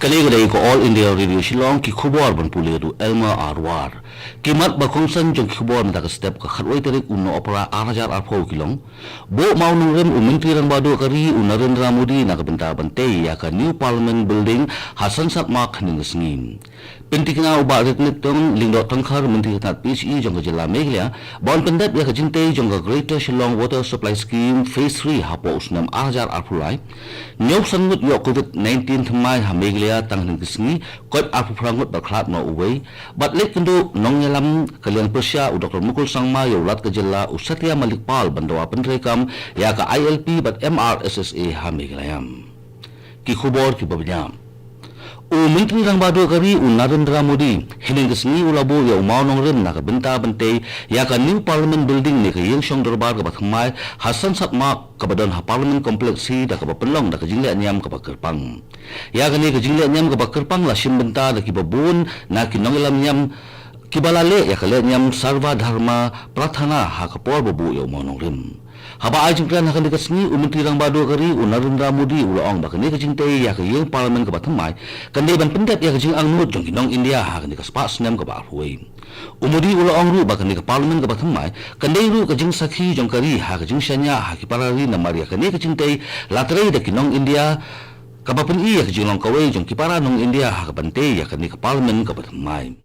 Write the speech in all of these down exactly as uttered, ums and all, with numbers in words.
Kane ka dei ka All India Radio Shillong, ki khubor ban pule da u Elmer Arwar. Ki mat ba kongsan jong ki khubor mynta ka step, ka khatwei tarik u Nohprah ar hajar arphew ki long: Buh mawnongrim u Myntri Rangbah Duh ka ri u Narendra Modi na ka bynta ban tei ïa ka New Parliament Building ha Sunset Park hynnin ka sngi. Pynthikna u Bah Renikton Lyngdoh Tongkhar, Myntri ka tnat P H E jong ka jylla Meghalaya, ba yn pyndep ïa ka jingtei jong ka Greater Shillong Water Supply Scheme Phase three hapoh u snem ar hajar arphew lai. Hynñiew san ngut ïoh covid nineteen thymmai ha Meghalaya tang hynnin ka sngi, koit arphew phra ngut bad khlad noh uwei. Bad leit kynduh nongïalam ka liang pyrshah u Doctor Mukul Sangma ïa u Lat ka jylla u Satya Malik Pal ban dawa pyntreikam ïa ka I L P bad M R S S A ha Meghalaya. Ki khubor kiba bniah. U Myntri Rangbah Duh ka ri u Narendra Modi hynnin ka sngi u la buh ïa u mawnongrim na ka bynta ban tei ïa ka New Parliament Building ne ka ïing shong dorbar kaba thymmai ha Sunset Park kaba don ha Parliament Complex hi, da kaba pynlong da ka jinglehniam kaba kyrpang. Ïa kane ka jinglehniam kaba kyrpang la shim bynta da kiba bun na ki nongïalam niam kiba la leh ïa ka lehniam Sarva Dharma Prathana ha ka por ba buh ïa u mawnongrim. Haba ai jingkren ha kane ka sngi, u Myntri Rangbah Duh ka ri u Narendra Modi u la ong ba kane ka jingtei ïa ka ïing Parliament kaba thymmai kan dei ban pyndep ïa ka jingangnud jong ki nong India ha kane ka spah snem kaba arphew wei. U Modi u la ong ruh ba kane ka Parliament kaba thymmai kan dei ruh ka jingsakhi jong ka ri ha ka jingshaniah ha ki para ri, namar ïa kane ka jingtei la trei da ki nong India, kaba pyni ïa ka jinglong kawei jong ki para nong India ha ka ban tei ïa kane ka Parliament kaba thymmai.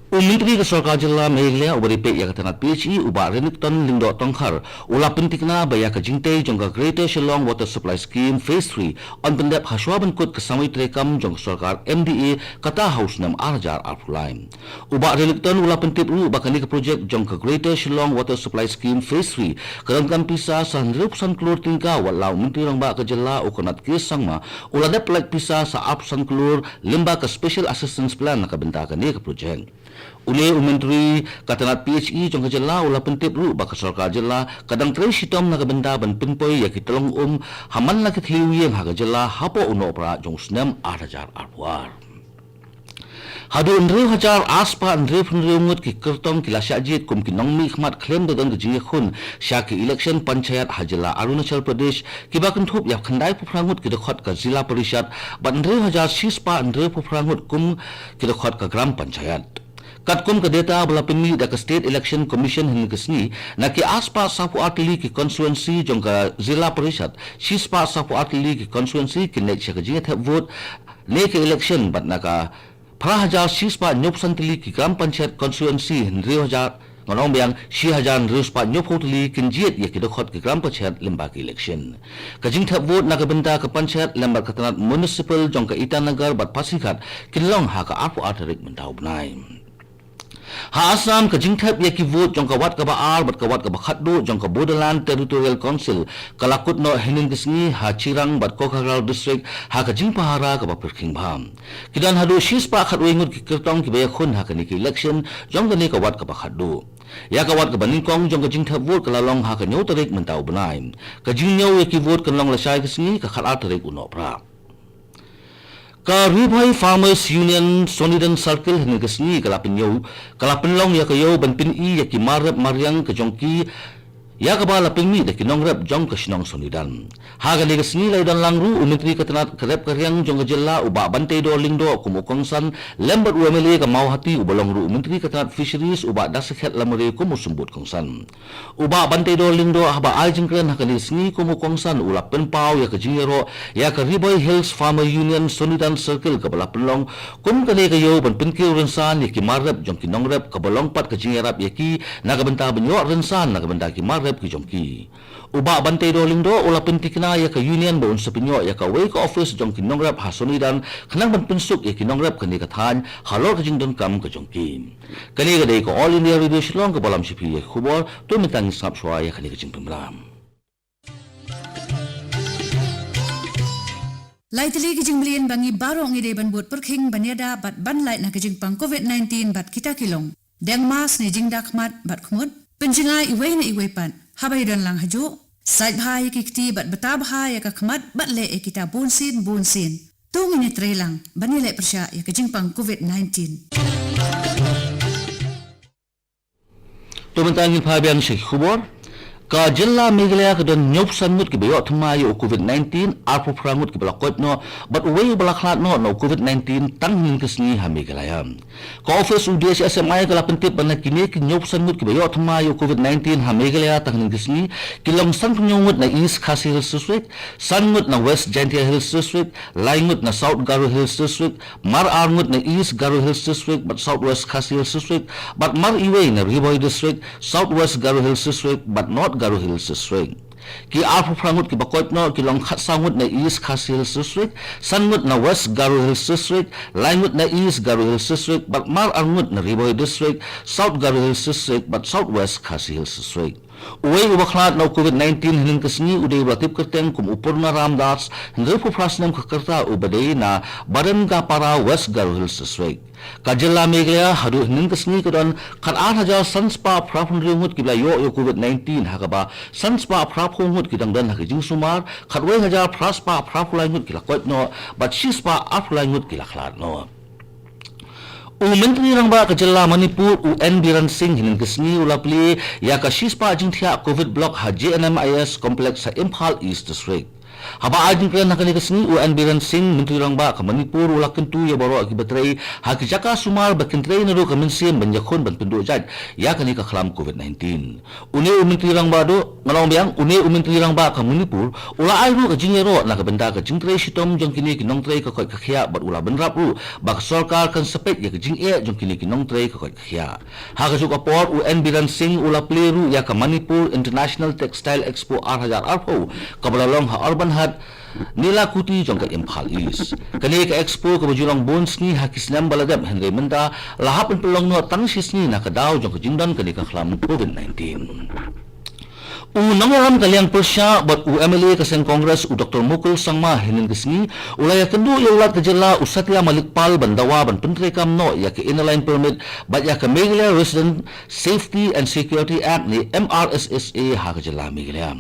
U Myntri ka Sorkar Jylla Meghalaya uba dei peit ïa ka tnat P H E, u Bah Renikton Lyngdoh Tongkhar, u la pynthikna ba ïa ka jingtei jong ka Greater Shillong Water Supply Scheme Phase three yn pyndep ha shuwa ban kut ka samoi treikam jong ka sorkar M D A, kata ha u snem ar hajar arphew lai. U Bah Renikton u la pyntip ruh ba kane ka projek jong ka Greater Shillong Water Supply Scheme Phase three ka donkam pisa sa hynriewphew san klur tyngka, wat la u Myntri Rangbah ka jylla u Conrad K Sangma u la dep pyllait pisa sa arphew san klur lyngba ka Special Assistance Plan na ka bynta kane ka projek. Une u Myntri ka tnat P H E jong ka jylla u la pyntip ruh ba ka sorkar jylla ka dang trei shitom na ka bynta ban pynpoi ïa ki tyllong um ha man la ki thliew ïing ha ka jylla hapoh u Nohprah jong u snem ar hajar arphew ar. Haduh hynriew hajar ar spah hynriewphew hynriew ngut ki kyrtong ki la shah jied kum ki nongmihkhmat khlem da don ka jingïakhun sha ki election panchayat ha jylla Arunachal Pradesh, kiba kynthup ïa khyndaiphew phra ngut ki dkhot ka Zilla Parishad bad hynriew hajar shi spah hynriewphew phra ngut kum ki dkhot ka Gram Panchayat. Katkum ka data ba la pynmih da ka State Election Commission hynne ka sngi, na ki ar spah sawphew ar tylli ki constituency jong ka Zilla Parishad, shi spah sawphew ar tylli ki constituency kin leit sha ka jingïathep vote ne ka election, bad na ka phra hajar shi spah hynñiewphew san tylli ki Gram Panchayat constituency, hynriew hajar, ngan ong biang, shi hajar hynriew spah hynñiewphew tylli kin jied ïa ki dkhot ki Gram Panchayat lyngba ki election. Ka jingthep vote na ka bynta ka Panchayat lem bad ka tnat municipal jong ka Itanagar bad Pasighat kin long ha ka arphew ar tarik mynta u bnai. Ha Assam, ka jingthep ïa ki vote jong ka wat kaba ar bad ka wat kaba khatduh jong ka Bodoland Territorial Council ka la kut noh hynnin ka sngi ha Chirang bad Kokargal District ha ka jingpahara kaba pyrkhing bha. Ki don haduh shi spah khatwei ngut ki kyrtong kiba ïakhun ha kane ka election jong kane ka wat kaba khatduh. Ïa ka wat kaba nyngkong jong ka jingthep vote ka la long ha ka hynñiew tarik mynta u bnai. Ka jingñiew ïa ki vote kan long lashai ka sngi, ka khatar tarik u Nohprah. Ka Ri Bhoi Farmers Union Sonidan Circle hynne ka sngi ka la pynïew, ka la pynlong ïa ka ïew ban pyni ïa ki mar rep mar riang ka jong ki ïa kaba la pynmih da ki nongrep jong ka shnong Sonidan. Ha kane ka sngi la ïadon lang ruh u Myntri ka tnat ka rep ka riang jong ka jylla u Bah Banteidor Lyngdoh kum u kongsan, lem bad u M L A ka Mawhati uba long ruh u Myntri ka tnat Fisheries u Bah Dasakhiat Lamare kum u symbud kongsan. U Bah Banteidor Lyngdoh haba ai jingkren ha kane ka sngi kum u kongsan u la pynpaw ïa ka jingïaroh ïa ka Ri Bhoi Hills Farmer Union Sonidan Circle kaba la pynlong kum kane ka ïew ban pynkiew rynsan ïa ki mar rep jong ki nongrep, kaba long pat ka jingïarap ïa ki na ka bynta ban ïoh rynsan na ka bynta ki mar rep ki jong ki. U Bah Banteidor Lyngdoh u la pynthikna ïa ka union ba un sa pynïoh ïa kawei ka office jong ki nongrep ha Sonidan khnang ban pynsuk ïa ki nongrep kane ka thaiñ halor ka jingdonkam ka jong ki. Kane ka dei ka All India Radio Shillong kaba lam sha phi ïa ki khubor. To mynta ngin sngap shuwa ïa kane ka jingpynbna. Lai tylli ki jingmlien ba ngi baroh ngi dei ban bud pyrkhing ban ïada bad ban lait na ka jingpang covid nineteen bad kita ki long: deng mask ne jingda khmat bad khmut, pynjngai iwei na iwei pat haba ïadon lang hajuh, sait bha ïa ki kti bad bta bha ïa ka khmat bad leh ïa kita bunsien bunsien. To ngin ïatreilang ban ïaleh pyrshah ïa ka jingpang covid nineteen. To mynta ngin phai biang sha ki khubor. Ka jylla Meghalaya ka don hynñiewphew san ngut kiba ïoh thymmai ïa u COVID nineteen, arphew phra ngut kiba la koit noh, bad uwei uba la khlad noh na u COVID nineteen tang hynnin ka sngi ha Meghalaya. Ka office u D H S M I ka la pyntip ba na kine ki hynñiewphew san ngut kiba ïoh thymmai ïa u COVID nineteen ha Meghalaya tang hynnin ka sngi, ki long sanphew hynñiew ngut na East Khasi Hills District, san ngut na West Jaintia Hills District, lai ngut na South Garo Hills District, mar ar ngut na East Garo Hills District bad South West Khasi Hills District, bad mar iwei na Ri Bhoi District, South West Garo Hills District bad North Garo Hills District. Ki arphew phra ngut kiba koit noh ki long khatsaw ngut na East Khasi Hills District, san ngut na West Garo Hills District, lai ngut na East Garo Hills District, bad mar ar ngut na Ri Bhoi District, South Garo Hills District bad South West Khasi Hills District. Uwei uba khlad na u COVID nineteen hynnin ka sngi u dei uba la tip kyrteng kum u Purna Ram Das, hynriewphew phra snem ka rta, uba dei na Badengapara, West Garo Hills District. Ka jylla Meghalaya haduh hynnin ka sngi ka don khatar hajar san spah phraphew hynriew ngut kiba la ïoh ïa u COVID nineteen, ha kaba san spah phraphew ngut ki dang don ha ka jingsumar, khatwei hajar phra spah phraphew lai ngut ki la koit noh, bad shi spah arphew lai ngut ki la khlad noh. U Myntri Rangbah ka jylla Manipur, u N Biren Singh, hynnin ka sngi u la plie ïa ka shispah jingthiah COVID block ha J N M I S complex ha Imphal East District. Haba ai jingkren ha kane ka sngi, u N Biren Singh, Myntri Rangbah ka Manipur, u la kyntu ïa baroh kiba trei ha ki jaka sumar ba kin trei naduh ka mynsiem ban ïakhun ban pynduh jait ïa kane ka khlam COVID nineteen. Une u Myntri Rangbah duh, nga la ong biang, une u Myntri Rangbah ka Manipur u la ai ruh ka jingïaroh na ka bynta ka jingtrei shitom jong kine ki nongtrei ka koit ka khiah, bad u la bynrap ruh ba ka sorkar kan sa peit ïa ka jingeh jong kine ki nongtrei ka koit ka khiah. Ha kajuh ka por, u N Biren Singh u la plie ruh ïa ka Manipur International Textile Expo ar hajar arphew, kaba la long ha Urban Haat, Nilakoti jong ka Imphal East. Kane ka expo kaba ju long bun sngi ha ki snem ba la dep, hynrei mynta la hap ban pynlong noh tang shi sngi na ka daw jong ka jingdon kane ka khlam COVID nineteen. U nongïalam ka liang pyrshah bad u M L A ka seng Congress, u Doctor Mukul Sangma, hynnin ka sngi u la ïakynduh ïa u Lat ka jylla, u Satya Malik Pal, ban dawa ban pyntreikam noh ïa ka Inner Line Permit bad ïa ka Meghalaya Resident Safety and Security Act ne M R S S A ha ka jylla Meghalaya.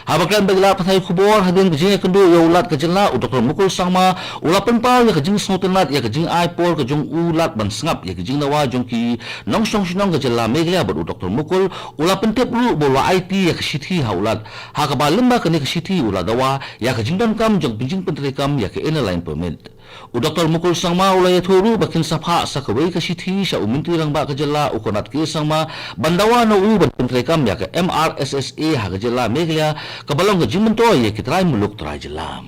Haba kren bad ki lad pathai khubor hadien ka jingïakynduh ïa u Lat ka jylla, u Doctor Mukul Sangma u la pynpaw ïa ka jingsngewtynnad ïa ka jingai por ka jong u Lat ban sngap ïa ka jingdawa jong ki nongshong shnong ka jylla Meghalaya, bad u Doctor Mukul u la pyntip ruh ba u la aiti ïa ka shithi ha u Lat, ha kaba lyngba kane ka shithi u la dawa ïa ka jingdonkam jong ka jingpyntreikam ïa ka Inner Line Permit. U Doctor Mukul Sangma u la ïathuh ruh ba kin sa phah sa kawei ka shithi sha u Myntri Rangbah ka jylla, u Conrad K Sangma, ban dawa na u ban pyntreikam ïa ka M R S S A ha ka jylla Meghalaya, kaba long ka jingmyntoi ïa ki trai muluk trai jylla.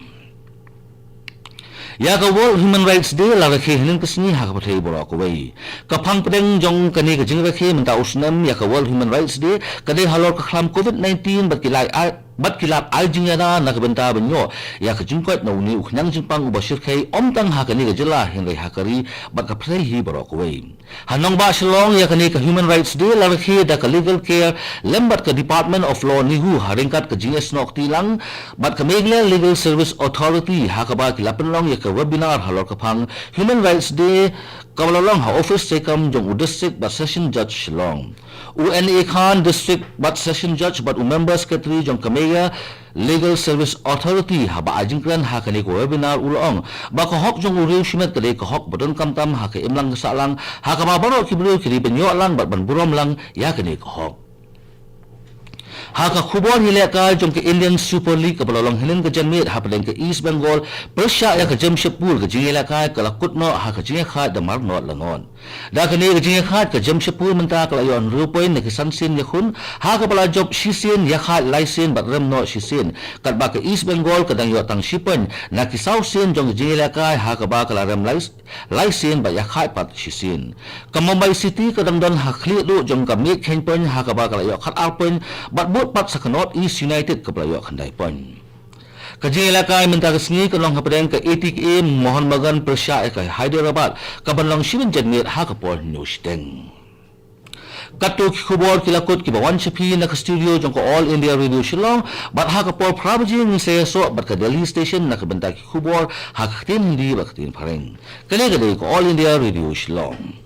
Ïa ka World Human Rights Day la rakhe hynnin ka sngi ha ka pyrthei baroh kawei. Ka phang pdeng jong kane ka jingrakhe mynta u snem ïa ka World Human Rights Day ka dei halor ka khlam COVID nineteen bad ki lad ai, bad ki lad ai jingïada na ka bynta ban ïoh ïa ka jingkoit na une u khñiang jingpang uba shyrkhei, ym tang ha kane ka jylla hynrei ha ka ri bad ka pyrthei hi baroh kawei. Ha nongbah Shillong, ïa kane ka Human Rights Day la rakhe da ka Legal Care lem bad ka Department of Law NEHU ha ryngkat ka jingïasnoh kti lang bad ka Meghalaya Legal Service Authority, ha kaba ki la pynlong ïa ka webinar halor ka phang Human Rights Day, kaba la long ha office treikam jong u District bad Session Judge Shillong. U N A Khan, District bad Session Judge bad u Member Secretary jong ka Meghalaya Legal Service Authority, haba ai jingkren ha kane ka webinar u la ong ba ka hok jong u riew shimet ka dei ka hok ba donkam tam ha ka imlang ka sahlang, ha kaba baroh ki briew ki dei ban ïoh lang bad ban burom lang ïa kane ka hok. Ha ka khubor ïalehkai jong ka Indian Super League kaba la long hynnin ka janmiet hapdeng ka East Bengal pyrshah ïa ka Jamshedpur, ka jingïalehkai ka la kut noh ha ka jingïakhaid da mar nod la nod. Da kane ka jingïakhaid, ka Jamshedpur mynta ka la ïoh hynriew point na ki san sien ïakhun, ha kaba la jop shisien, ïakhaid lai sien bad rem noh shisien. Katba ka East Bengal ka dang ïoh tang shi point na ki saw sien jong ka jingïalehkai, ha kaba ka la rem lai, lai sien bad ïakhaid pat shisien. Ka Mumbai City ka dang don ha khlieh duh jong ka miet kheiñ point, ha kaba ka la ïoh khatar point bad bud pat sa ka North East United kaba la ïoh khyndai point. Ka jingïalehkai mynta ka sngi ka long hapdeng ka A T K A Mohun Bagan pyrshah ïa ka Hyderabad, kaban long shibun janmiet ha ka por hynñiew shiteng. Katto ki khubor ki la kut kiba wan sha phi na ka studio jong ka All India Radio Shillong, bad ha ka por phra baje ngin sa ïasoh bad ka Delhi Station na ka bynta ki khubor ha ka ktien Hindi bad ka ktien Phareng. Kane ka dei ka All India Radio Shillong.